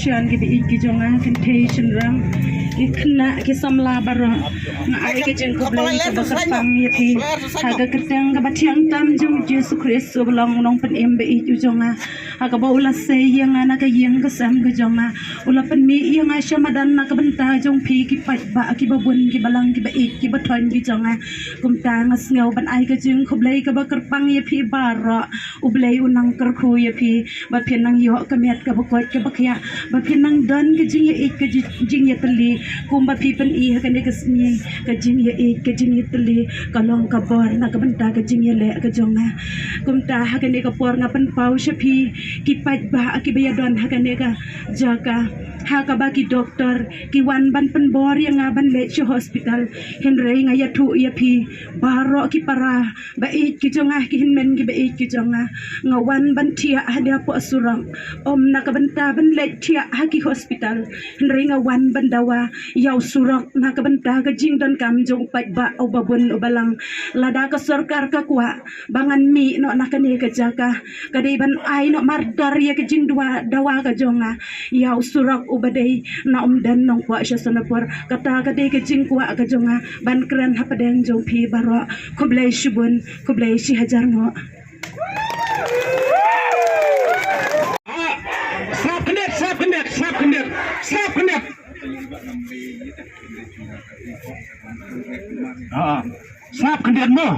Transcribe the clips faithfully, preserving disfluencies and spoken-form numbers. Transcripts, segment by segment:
Shan ki baieit ki jong nga, kynthei shynrang, ki khynnah ki samla baroh, nga ai ka jingkhublei kaba kyrpang ïa phi ha ka kyrteng kaba thiang tam jong Jisu Khrist uba long u nongpynim baieit u jong nga, ha kaba u la sei ïa nga na ka ïing ka sem ka jong nga, u la pynmih ïa nga sha madan na ka bynta jong phi ki paidbah kiba bun ki balang ki baieit kiba thoiñ ki jong nga. Kumta nga sngew ban ai ka jingkhublei kaba kyrpang ïa phi baroh. U Blei u nang kyrkhu ïa phi, ba phin nang ïoh ka met kaba koit kaba khiah, ba phin nang don ka jingïaieit ka ji-, jingïatylli, kumba phi pyni ha kane ka sngi, ka jingïaieit ka jingïatylli ka long ka bor na ka bynta ka jingïaleh ka jong nga. Kumta ha kane ka por nga pynpaw sha phi ki paidbah kiba ïadon ha kane ka jaka, ha kaba ki doktor ki wan ban pynbor ïa nga ban leit sha hospital, hynrei nga ïathuh ïa phi baroh ki para baieit ki jong nga, ki hynmen ki baieit ki jong nga, nga wan ban thiah hapoh surok, ym na ka bynta ban leit thiah ha ki hospital, hynrei nga wan ban dawa ïa u surok na ka bynta ka jingdonkam jong u paidbah uba bun uba lang. Lada ka sorkar ka kwah ba ngan mih noh na kane ka jaka, ka dei ban ai noh mardor ïa ka jingdawa, dawa ka jong nga ïa u surok uba dei na Umden Nongpoh sha Sonapur. Kata ka dei ka jingkwah ka jong nga ban kren hapdeng jong phi baroh. Khublei shibun, khublei shihajar nguh. Ah, sap khyndiat, sap khyndiat, sap khyndiat, sap khyndiat. Ah, sap khyndiat mo.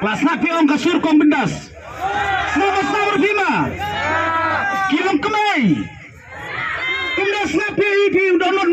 La sap phi ong ka sur kong bindas. Sap, sap phi ma. Ki long kmai. Kumne sap phi, phi u don